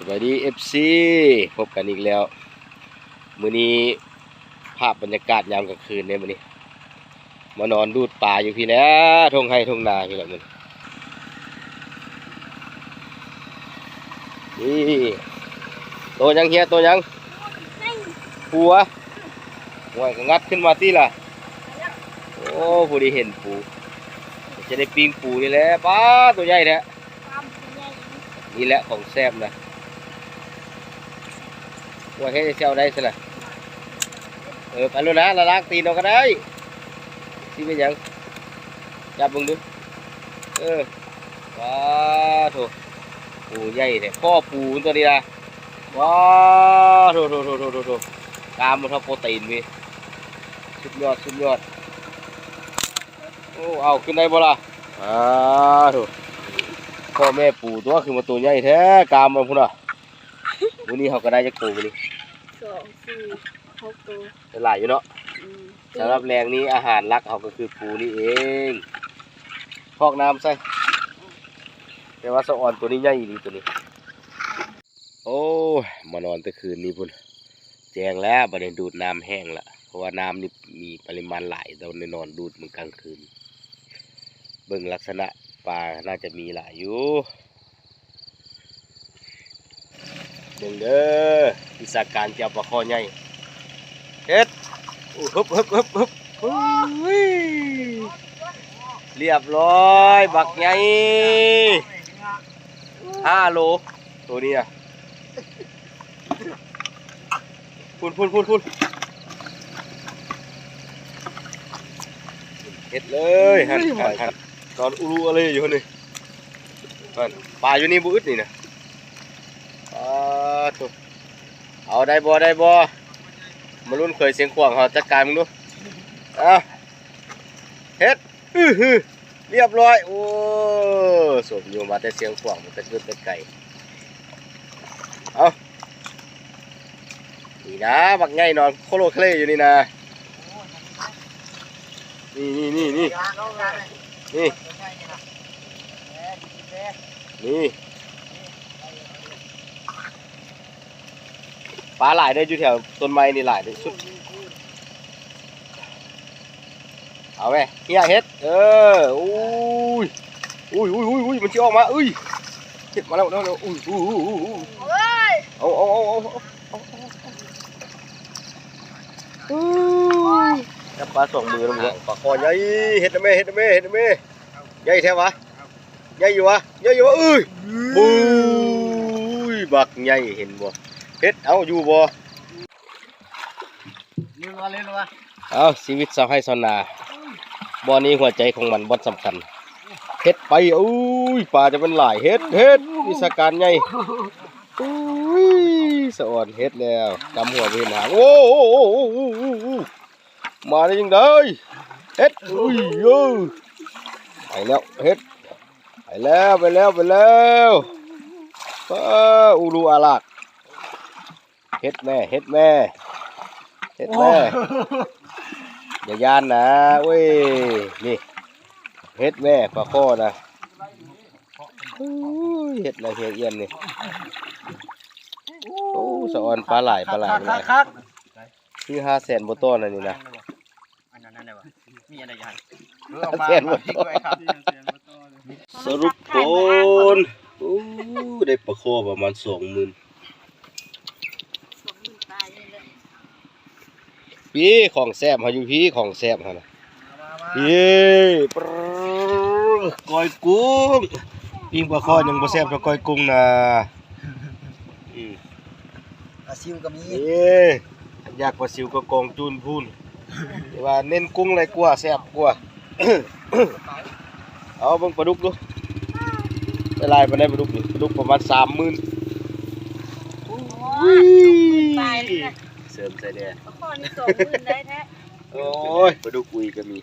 ສະບາຍດີ ເອັຟຊີ ພົບກັນອີກແລ້ວ. ມື້ນີ້ພາບບັນຍາກາດຍາມກາງຄືນເດ້ມື້ນີ້ ມານອນດູດປາຢູ່ພີ້ແຫຼະ ທົ່ງໄຮ່ທົ່ງນາພີ້ແຫຼະມື້ນີ້. ນີ້ ໂຕຫຍັງເຮຍ ໂຕຫຍັງ? ປູຫວາ? ໂອ້ຍ ກໍງັດຂຶ້ນມາຕິລະ. ໂອ້ ຜູ້ທີ່ເຫັນປູ ຈະໄດ້ປີ້ງປູນີ້ແຫຼະ. ປ້າ ໂຕໃຫຍ່ແທ້. ນີ້ແຫຼະຂອງແຊບນະ. ວ່າເຮັດໃຫ້ເຈົ້າໄດ້ຊັ້ນນະ. ເອີ ໄປໂລດນະ ລະລາກຕີນເອົາກໍໄດ້. ຊິເປັນຫຍັງ? ຈັບເບິ່ງດູ. ເອີ ວ້າໂທ້ ໂອ້ ໃຫຍ່ແທ້. ຂໍ້ປູຕົວນີ້ນະ. ວ້າໂທ້ ໂທ້ ໂທ້ ໂທ້ ໂທ້ ກາມມັນເທົ່າໂປຣຕີນເວີຍ. ສຸດຍອດ ສຸດຍອດ. ໂອ້ ເອົາຂຶ້ນໄດ້ບໍ່ລະ? ອ້າໂທ້ ພໍ່ແມ່ປູຕົວະ ຄືວ່າໂຕໃຫຍ່ແທ້ ກາມມັນພຸ້ນນະ. ມື້ນີ້ເຮົາກໍໄດ້ຈັກໂຕມື້ນີ້? ສອງ ສີ່ ຫົກໂຕ ໄດ້ຫຼາຍຢູ່ເນາະ. ອືມ ສຳລັບແລງນີ້ ອາຫານຫຼັກເຮົາກໍຄືປູນີ້ເອງ ພອກນ້ຳໃສ່. ແຕ່ວ່າສະອອນໂຕນີ້ໃຫຍ່ອີ່ຫຼີໂຕນີ້. ໂອ້ຍ ມານອນແຕ່ຄືນນີ້ພຸ້ນ ແຈ້ງແລ້ວ ບັດນີ້ດູດນ້ຳແຫ້ງລະ ເພາະວ່ານ້ຳນີ້ມີປະລິມານຫຼາຍ ແຕ່ວ່າໄດ້ນອນດູດມື້ກາງຄືນ. ເບິ່ງລັກສະນະປາໜ້າຈະມີຫຼາຍຢູ່. ເບິ່ງເດີ ວິຊາການເຈົ້າປາຄໍໃຫຍ່ ເຮັດ ອຶບ ຮຶບ ຮຶບ ຮຶບ ຮຶບ ໂອ້ຍ ລຽບຮ້ອຍ ບັກໃຫຍ່ ຫ້າໂລ ໂຕນີ້ນະ. ພຸ້ນ ພຸ້ນ ພຸ້ນ ພຸ້ນ ເຮັດເລີຍ ຫັ້ນ ຫັ້ນ ຫັ້ນ ນອນອຸລຸອະເລຢູ່ຫັ້ນນີ້. ເພິ່ນ ປາຢູ່ນີ້ບໍ່ອຶດນີ້ນະ. ປາໂທ້ ເອົາ ໄດ້ບໍ່ ໄດ້ບໍ່? ມາລຸ້ນເຂີຍຊຽງຂວາງເຮົາຈັດການເບິ່ງດູ. ເອົາ ເຮັດ ອືຫື ລຽບຮ້ອຍ. ໂອ້ ສົມຢູ່ມາແຕ່ຊຽງຂວາງ ມາແຕ່ເກີດແຕ່ໄກ. ເອົາ ນີ້ນະ ບັກໃຫຍ່ນອນໂຄໂລເຄລຢູ່ນີ້ນະ. ນີ້ ນີ້ ນີ້ ນີ້ ນີ້ ນີ້ ປາຫຼາຍເດີ ຢູ່ແຖວຕົ້ນໄມ້ນີ້ຫຼາຍທີ່ສຸດ. ເອົາແມ ເຮຍ ເຮັດ ເອີ ໂອ້ຍ ໂອ້ຍ ໂອ້ຍ ໂອ້ຍ ມັນຊິອອກມາ ເອີຍ ເຮັດມາແລ້ວ ແລ້ວ ແລ້ວ ໂອ້ຍ ໂອ້ຍ ໂອ້ຍ ໂອ້ຍ ເອົາ ເອົາ ເອົາ ເອົາ ເອົາ ເອີຍ ຈັບປາສອງມືແລ້ວ ປາຄໍໃຫຍ່ ເຮັດນະແມ່ ເຮັດນະແມ່ ເຮັດນະແມ່ ໃຫຍ່ແທ້ຫວາ ໃຫຍ່ຢູ່ຫວາ ໃຫຍ່ຢູ່ຫວາ ເອີຍ ໂອ້ຍ ບັກໃຫຍ່ ເຫັນບໍ່ ເຮັດ ເອົາ ຢູ່ບໍ່? ເອົາ ຊີວິດຊາວໄຮ່ຊາວນາ ບ່ອນນີ້ຫົວໃຈຂອງມັນ ບ່ອນສຳຄັນ ເຮັດໄປ ໂອ້ຍ ປາຈະແມ່ນຫຼາຍ ເຮັດ ເຮັດ ວິຊາການໃຫຍ່ ໂອ້ຍ ສະອອນ ເຮັດແລ້ວ ກຳຫົວບໍ່ເຫັນຫາງ ໂອ້ ໂອ້ ມາໄດ້ຈັ່ງໃດ ເຮັດ ອຸ້ຍ ເອີ ໄປແລ້ວ ເຮັດ ໄປແລ້ວ ໄປແລ້ວ ໄປແລ້ວ ປາ ອຸລຸອາລາກ ເຮັດແມ່ ເຮັດແມ່ ເຮັດແມ່ ໂອ້ ຢ່າຢ້ານນະ ໂອ້ຍ ນີ້ ເຮັດແມ່ປາຄໍນະ ໂອ້ຍ ເຮັດແລ້ວເຮຍອຽນນີ້ ໂອ້ ສະອອນ ປາຫຼາຍ ປາຫຼາຍ ຄັກໆໆ ຄືຫ້າແສນບໍ່ຕໍ່ນະນີ້ນະ. ອັນນັ້ນ ອັນນັ້ນໄດ້ບໍ່? ມີອັນໃດຢູ່ຫັ້ນ? ເອີ ເອົາມາ ແສນບໍ່ຕໍ່ ສະຫຼຸບຜົນ ໂອ້ ໄດ້ປາຄໍປະມານສອງໝື່ນ ສອງໝື່ນປາຍນີ້ແຫຼະ. ພີ້ ຂອງແຊບເຮົາຢູ່ພີ້ ຂອງແຊບເຮົານະ ມາ ມາ ພີ້ ປຶ້ ກ້ອຍກຸ້ງ ປີ້ງປາຄໍຍັງບໍ່ແຊບເທົ່າກ້ອຍກຸ້ງນະ. ອືມ ປາຊິວກໍມີ ເອີ ຢາກປາຊິວກໍກອງຈູນພຸ້ນ ແຕ່ວ່າເນັ້ນກຸ້ງຫຼາຍກວ່າ ແຊບກວ່າ. ເອົາເບິ່ງປາດຸກດູ ໄດ້ຫຼາຍປານໃດປາດຸກນີ້ ປາດຸກປະມານສາມໝື່ນ. ໂອ້ຍ ເສີມໃສ່ແດ່ ປາຄໍນີ້ສອງໝື່ນໄດ້ແທ້. ໂອ້ຍ ປາດຸກອຸຍກໍມີ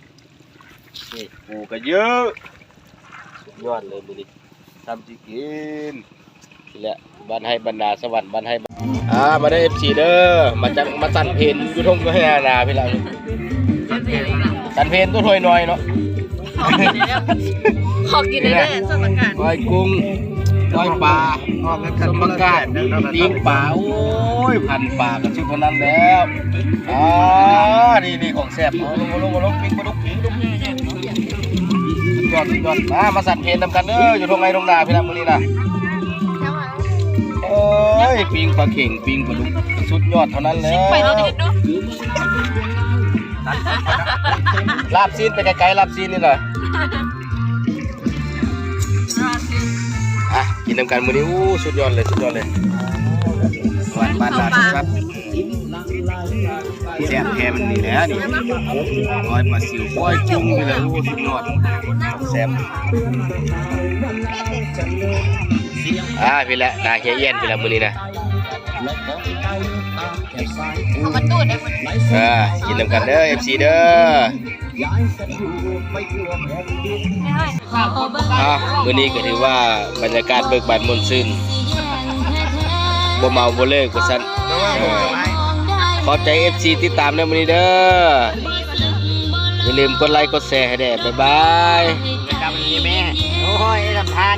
ນີ້ ປູກໍເຍອະ ສຸດຍອດເລີຍມື້ນີ້ ຊ່ຳຊິກິນ. ນີ້ແຫຼະ ບ້ານໄຮ່ບ້ານນາ ສະຫວັນບ້ານໄຮ່ ອ່າ ມາເດີ ເອັຟຊີ ເດີ ມາຈັນ ມາຕັນເພນຢູ່ທົ່ງຢູ່ໄຮ່ນາພີ້ລະ ຕັນເພນຕົວຖ້ວຍນ້ອຍເນາະ ຂໍກິນແດ່ເດີ ຂໍກິນແດ່ເດີ ເທດສະການ ກ້ອຍກຸ້ງ ກ້ອຍປາ ສົມປະກາດ ປີ້ງປາ ໂອ້ຍ ພັນປາກະສຸດເທົ່ານັ້ນແລ້ວ. ອ່າ ນີ້ໆ ຂອງແຊບ ເອົາລົງ ເອົາລົງ ເອົາລົງ ປີ້ງປາດຸກ ປີ້ງປາດຸກ ສຸດຍອດ ສຸດຍອດ. ມາ ມາສັນເພນນຳກັນເດີ ຢູ່ທົ່ງໄຮ່ທົ່ງນາພີ່ນະ ມື້ນີ້ນະ. ໂອ້ຍ ປີ້ງປາເຂັງ ປີ້ງປາດຸກ ສຸດຍອດເທົ່ານັ້ນແລ້ວ. ລາບຊີ້ນໄປໄກໆ ລາບຊີ້ນນີ້ນະ. ອ່ະ ກິນນຳກັນມື້ນີ້ ໂອ້ ສຸດຍອດເລີຍ ສຸດຍອດເລີຍ. ຫວານປານນາ ແຊບແທ້ ມັນນີ້ແຫຼະນີ້ ກ້ອຍປາຊິວ ກ້ອຍກຸ້ງນີ້ແຫຼະ ໂອ້ ສຸດຍອດ ແຊບ. ອ່າ ພີ້ແຫຼະ ໜ້າເຮຍອຽນພີ້ແຫຼະ ມື້ນີ້ນະ. ເອົາມາຕູດໄດ້ໝົດ ເອີ ກິນນຳກັນເດີ ເອັຟຊີ ເດີ. ອ່າ ມື້ນີ້ກໍຖືວ່າບັນຍາກາດເບີກບານມ່ວນຊື່ນ ບໍ່ເມົາບໍ່ເລີກວ່າຊັ້ນ. ເອີ ຂອບໃຈ ເອັຟຊີ ຕິດຕາມໃນມື້ນີ້ເດີ. ຢ່າລືມກົດໄລກົດແຊໃຫ້ແດ່. ບາຍບາຍ. ໂອ້ຍ ລຳທານ.